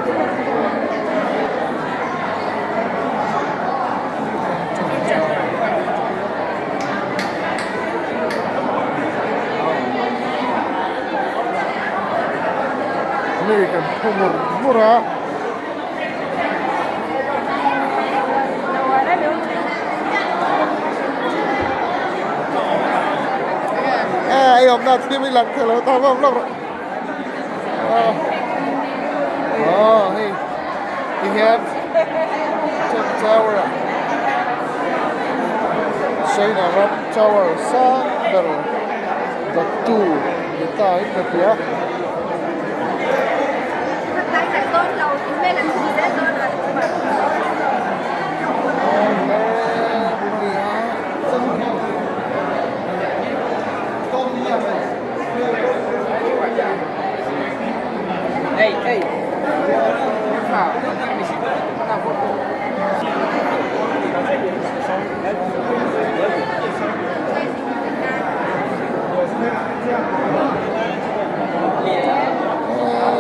Mi kan phu mur mur a. Ei awmna thim i lang thei lo ta vawm lawk rawh. Aw hei tihian chuan tower ah China ram tower sang ber dawttu ni ta in ka hria.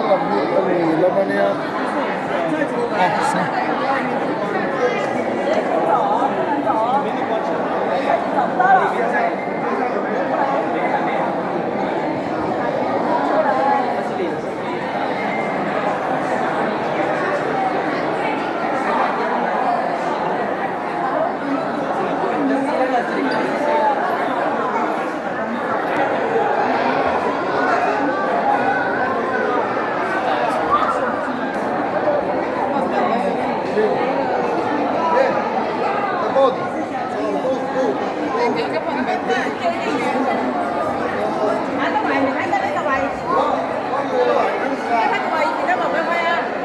Lam hi a lui lam a nia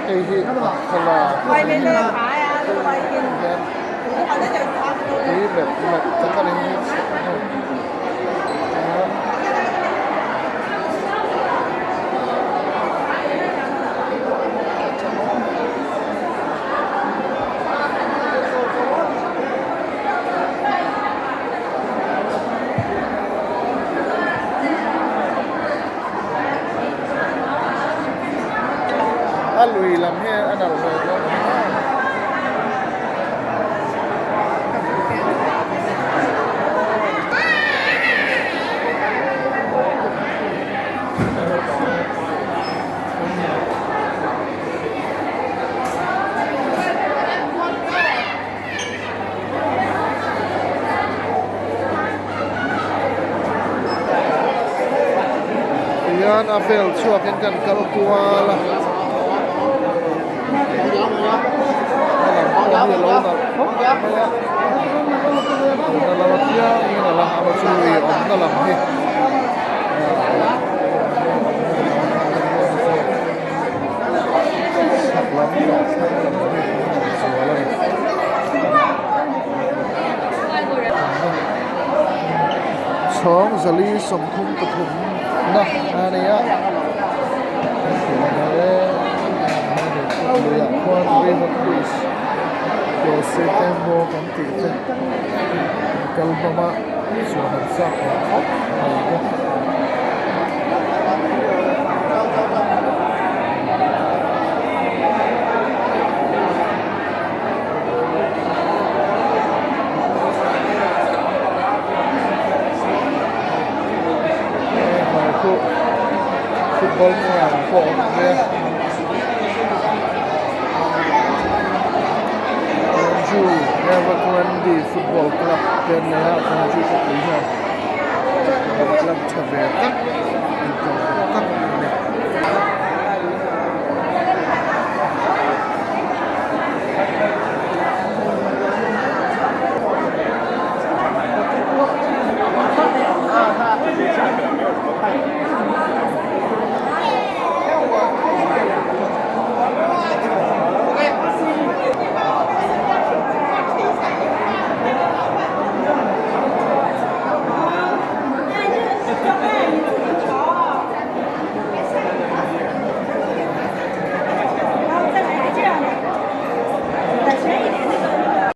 Hei hi thlalak hian tui mep mep tak a ni A lui lam hi a nalh ve dawn ang em. Tihian a vel chhuakin kan kal kual a a lam pawh hi a lo nalh khawp mai a tuna lam apiangin a la ama chu lui awmna lam hi chhak lam leh thlang lam hi an han zual a ni. Chhawng zali 33 na a ni a luiah khuan river cruise ke se te emaw kan tih te an kal hlawm a chuan an chak awm khawp mai bawk. Football ground pawh a awm ve a Gwangju Evergrande football club te an nei a Gwangju khawpui hian club tha ve tak.